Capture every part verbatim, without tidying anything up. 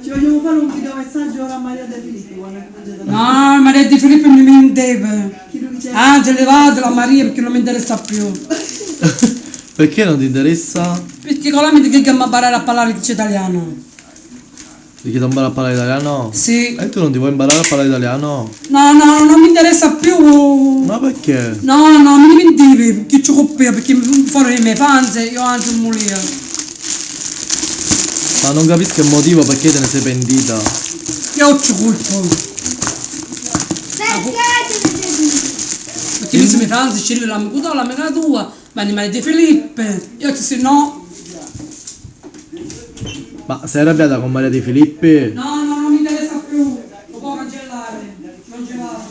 Ci vogliamo fare un videomessaggio ora a Maria De Filippi quando comincia a... No, Maria De Filippi mi, mi deve. Chiddu chi c'è? Anzi, levatela a Maria perché non mi interessa più. Perché non ti interessa? Perché con la mente che mi imparare a parlare italiano. Ti chiedo imparare a parlare italiano? Sì. E tu non ti vuoi imparare a parlare italiano? No, no, non mi interessa più. Ma perché? No, no, mi dimentichi chi ci coppia perché mi fanno le mie fanze, io anzi non volevo. Ma non capisco il motivo perché te ne sei pentita. Io ci colpo. Perché mi sono fanze, ci arriva l'amico tuo, l'amica tua, ma animale di Filippe, io ci se no. Ma sei arrabbiata con Maria De Filippi? No, no, non mi interessa più. Lo può cancellare. Non ce vado.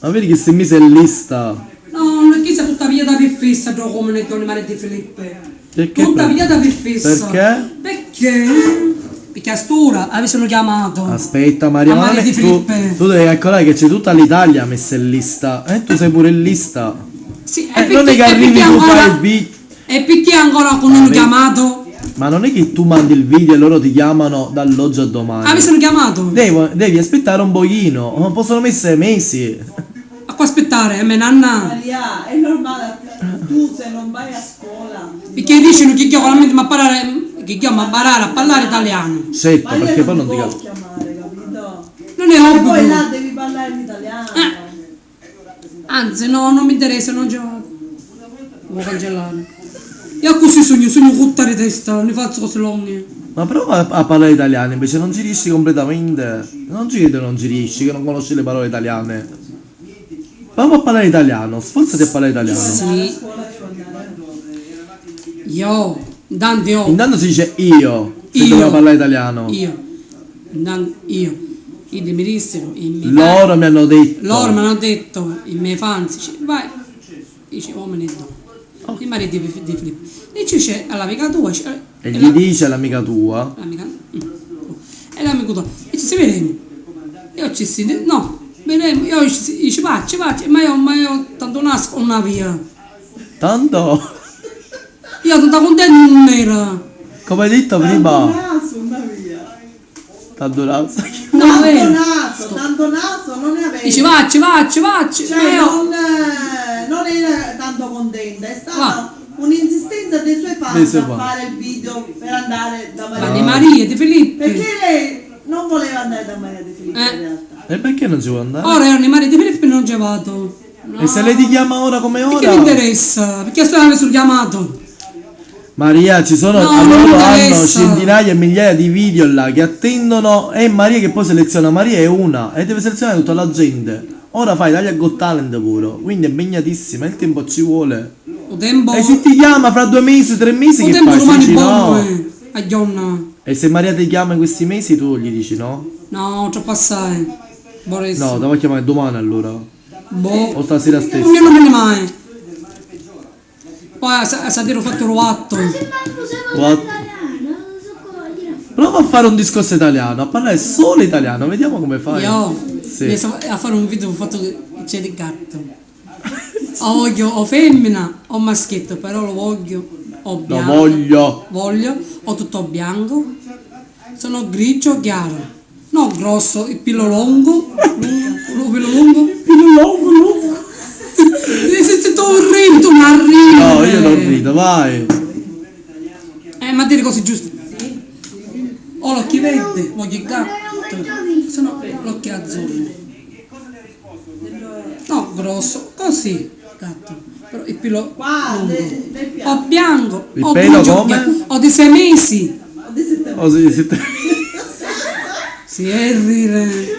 Ma vedi che si mise in lista. No, non è che sia tutta via da per fissa, do come ne doni Maria De Filippi. Perché? Tutta via da per fissa. Perché? Perché? Perché a st'ora avessero chiamato. Aspetta, Maria, a Maria De Filippi. Tu, tu devi calcolare che c'è tutta l'Italia messa in lista. E tu sei pure in lista. Sì, eh, non è che arrivi tu, fai il video. E perché ancora non hanno chiamato? Ma non è che tu mandi il video e loro ti chiamano dall'oggi al domani. Ah, mi sono chiamato? Devo, devi aspettare un pochino, possono essere mesi. A qua aspettare, eh, me nanna? Maria, è normale, tu se non vai a scuola. Perché dicono che io veramente mi parlare, che io mi imparare a parlare italiano. Certo, perché poi non ti capisco. Non è obbligo. E poi là devi parlare l'italiano. Eh. Anzi, no, non mi interessa, non ci vado. Lo vuoi cancellare? Io così sogno, sogno tutta di testa, ne faccio cose lunghe. Ma prova a, a parlare italiano, invece non ci riesci completamente. Non ci credo, non ci riesci, che non conosci le parole italiane. Prova a parlare italiano, sforzati a parlare italiano. Sì. Io, intanto io. Intanto si dice io, se dobbiamo parlare italiano. Io. Intanto io. Quindi mi dissero, i miei fans. Loro mi hanno detto. Loro mi hanno detto, i miei fans, dice, vai. Dice, uomini e donne. Oh. Il marito di, di Filippo. E ci dice all'amica tua, dice, e gli dice all'amica tua? L'amica, mm. E l'amico tuo. E ci si vede. Io ci si, no, vedremo. Io ci, ci faccio, faccio, ma io, ma io tanto nasco una via. Tanto? Io tanta contenta non era. Come hai detto prima? Tanto naso, una via. Tanto naso. No, tanto naso, tanto naso non ne avevo. Dice, vacci, vacci, vacci. Cioè, non, non era tanto contenta, è stata un'insistenza dei suoi fan a fare il video per andare da Maria. Ma di Maria, di Filippo. Perché lei non voleva andare da Maria De Filippi in realtà. E perché non ci vuole andare? Ora io di Maria De Filippi non ci vado. E se lei ti chiama ora come ora? Che mi interessa? Perché sto avessero chiamato? Maria, ci sono, no, loro hanno centinaia e migliaia di video là che attendono. E Maria che poi seleziona, Maria è una e deve selezionare tutta la gente. Ora fa Italia Got Talent pure, quindi è impegnatissima, il tempo ci vuole. O tempo. E se ti chiama fra due mesi, tre mesi, che fai? Ci dici no? Eh, a giorna. E se Maria ti chiama in questi mesi, tu gli dici no? No, troppo assai. Vorrei. No, ti va a chiamare domani allora. Boh. O stasera stessa. Io non me ne mai. Poi a, a sapere ho fatto lo atto. What? Prova a fare un discorso italiano, a parlare solo italiano, vediamo come fai. Io? Sì. Mi so, a fare un video ho fatto che c'è il gatto. O voglio o femmina o maschietto, però lo voglio o bianco. Lo voglio. Voglio o tutto bianco. Sono grigio o chiaro. No, grosso, il pelo lungo, lungo, il pelo lungo. Il pelo lungo, lungo. Se, se tu ridi, tu mi arrivi. No, io non rido, vai. Eh, ma dire cose giuste. Ho l'occhio verde, voglio il gatto. Sono l'occhio azzurro. No, grosso, così, gatto. Però il pelo lungo. O bianco, o grigio, o di sei mesi. O di sette mesi. Si è rire.